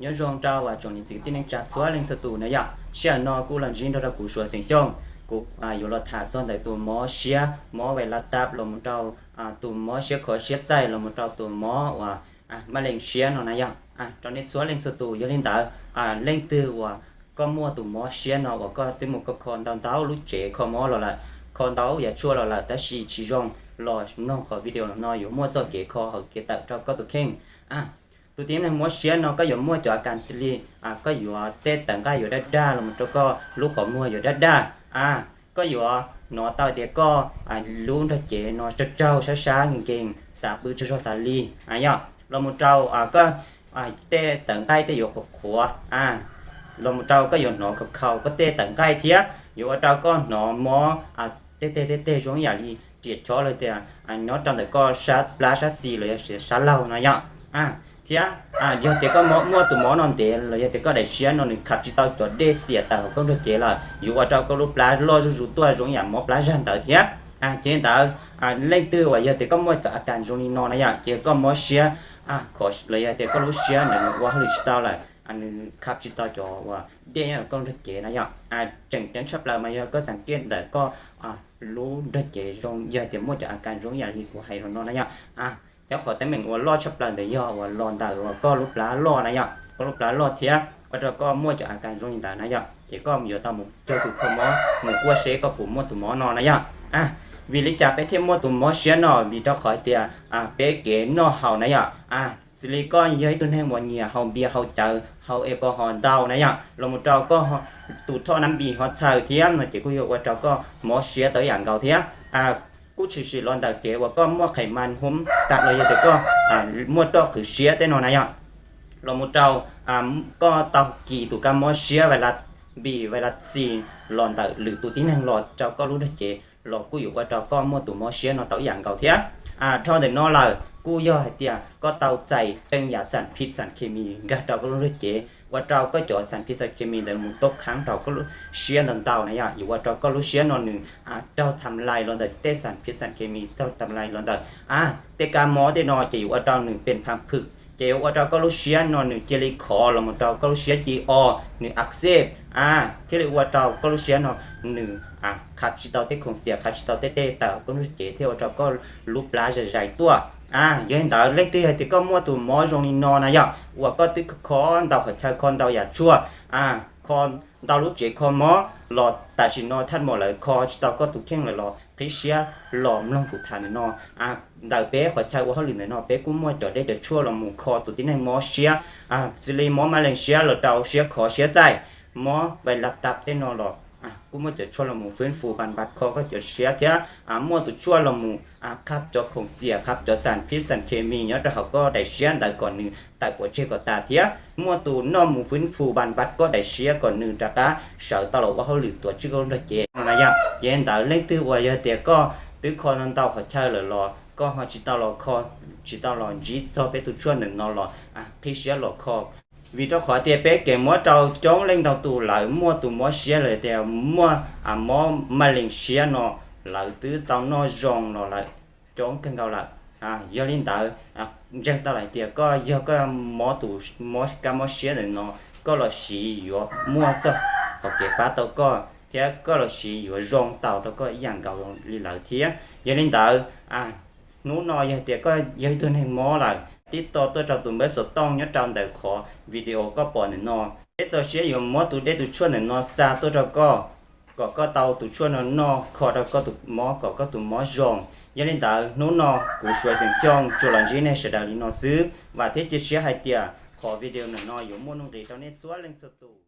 Nyob zoo rau uas tsoom niam txiv kwv tij neej tsa txhua leej txhua tus na yom. Sij hawm no kuj los ntsib nrog rau kuv Suav Xeem Xyooj, kuv yuav los tham txog ntawm tus mob siab, mob vais las tap los mus rau tus mob siab khov siab txaij los mus rau tus mob uas maj leej siab no na yom. Rau nej txhua leej txhua tus, yog li ntawd, leej twg uas koj muaj tus mob siab no uas koj twb mus kho kho ntau ntau lub tsev kho mob los lawm, kho ntau yam tshuaj los lawm tab sis tsis zoo, los mloog qhov video no yuav muaj txoj kev kho hauv kev tawm rau koj tus kheej. Tus tib neeg mob siab no koj yuav muaj cov a kas xws li, koj yuav tej tawv nqaij yuav daj daj los mus rau koj lub qhov muag yuav daj daj. Koj yuav hnov tau tias koj lub nrog cev no tsaug tsaug sab sab nkees nkees xav pw tsaug zog tas li, yog los mus rau koj tej tawv nqaij tej yuav qhuav qhuav, los mus rau koj yuav hnov khaus khaus koj tej tawv nqaij thiab yuav ua rau koj hnov mob tej teg tej teg zoo yam li riam chob los tias nyob rau ntawm koj sab plab sab xis los yog sab laug no yom. Thiab yog tias koj muaj tus mob no ntev los yog tias koj daim siab no nws khab tsis tau cov dej xiam tawm hauv koj nrog cev lawm yuav ua rau koj lub plab loj zuj zus tuaj zoo yam mob plab zag ntawd thiab. Ces ntawd, leej twg uas yog tias koj muaj cov a kas zoo li no na yom, ces koj mob siab khov los yog tias koj lub siab nws ua hauj lwm tsis tau lawm, nws khab tsis tau cov uas dej nyob koj nrog cev na yom. Tseem ceeb tshaj plaws mas yog koj xav kiaj ntawm koj lub nrog cev zoo, yog tias muaj cov a kas zoo yam li kuv hais los no na yom. Thiab qhov teeb meem uas loj tshaj plaws ntawd yog uas los ntawm uas koj lub plab loj na yom, koj lub plab loj thiab ua rau koj muaj cov a kas zoo li ntawd na yom, ces koj yuav tau mus cuag tus kho mob mus kuaj seb koj puas muaj tus mob no na yom. Vim li cas peb thiaj muaj tus mob siab no? Vim rau qhov tias peb kev noj haus na yom, xws li koj yog ib tug neeg uas nyiam haus npias haus cawv haus es koj ho ntau na yom, los mus rau koj tus thoj nab npis ho txhaws thiab no ces kuj yuav ua rau koj mob siab tau ib yam nkaus thiab. Kuj tshwm sim los ntawm kev uas koj muaj qhais mas hub tas los yog tias koj muaj roj qhwv siab tej no na yom, los mus rau koj tau kis tus kab mob siab vais las npis vais las xis los ntawm lwm tus tib neeg los rau koj lub nrog cev los kuj yuav ua rau koj muaj tus mob siab no tau ib yam nkaus thiab. Dhau ntawm no lawm kuj yog hais tias koj tau txais peej yam xam phij xam khes mis nkag rau koj lub nrog cev ua rau koj cov xam phij xam khes mis ntawd mus toj khaab rau koj lub siab ntau ntau na yom, yuav ua rau koj lub siab no nws raug tham lais los ntawm tej xam phij xam khes mis raug tham lais los ntawm tej kab mob tej no ces yuav ua rau nws pes pham phwm ces yuav ua rau koj lub siab no nws cia li khov los mus rau koj lub siab ci o, nws ak xej, thiaj li ua rau koj lub siab no nws khab tsis tau tej khoom xiam khab tsis tau tej dej tawm koj lub cev thiaj ua rau koj lub plab zais zais tuaj. Yog li ntawd leej twg hais tias koj muaj tus mob zoo li no na yom, uas koj twb kho ntau qhov chaw kho ntau yam tshuaj, kho ntau lub tsev kho mob los tam sim no thaj maum lawv kho tsis tau koj tus kheej lawm los qhib siab los mloog kuv tham ntawm no. Ntawm peb qhov chaw ua hauj lwm ntawm no peb kuj muaj cov dej cov tshuaj los mus kho tus tib neeg mob siab, xws li mob maj leej siab los rau siab khov siab txaij, mob vais las tap tej no los kuj muaj cov tshuaj los mus fwb fus npas npas kho koj cov siab thiab muaj tus tshuaj los mus khab cov khoom xiam khab cov xam phij xam khes mis nyob rau hauv koj daim siab ntawd kom nws tawm pov tseg kom tas thiab muaj tus noj mus fwb fus npas npas koj daim siab kom nws rov qab sawv tau los ua hauj lwm tuam tswj koj nrog cev no na yom. Ces ntawd leej twg uas yog tias koj twb kho ntau qhov chaw lawm los koj ho tsis tau los kho, tsis tau los ntsib txog peb tus tshuaj ntawm no los qhib siab los kho. Vim rau qhov tias peb kev muab rau coob leej ntau tus lawv muaj tus mob siab los tias muaj mob maj leej siab no lawv twb tau noj zoo los lawm coob kawg nkaus lawm. Yog li ntawd, ntseeg tau lawm tias koj yog koj mob tus mob kab mob siab ntawm no, koj los siv yuav muaj txoj hauv kev pab tau koj thiab koj los siv yuav zoo tau rau koj ib yam nkaus li lawv thiab. Yog li ntawd, hnub no yog tias koj yog ib tug neeg mob lawm, tib to tuaj rau tus npawb xov tooj nyob rau ntawm qhov video koj pom ntawm no. Peb txaus siab yuav muab tus dej tus tshuaj ntawm no xa tuaj rau koj, kom koj tau tus tshuaj no noj kho rau koj tus mob kom koj tus mob zoo. Yog li ntawd hnub no kuv Suav Xeem Xyooj tsuas los ntsib nej sawv daws li no xwb, vam thiab cia siab hais tias qhov video ntawm no yuav muaj nuj nqis rau nej txhua leej txhua tus.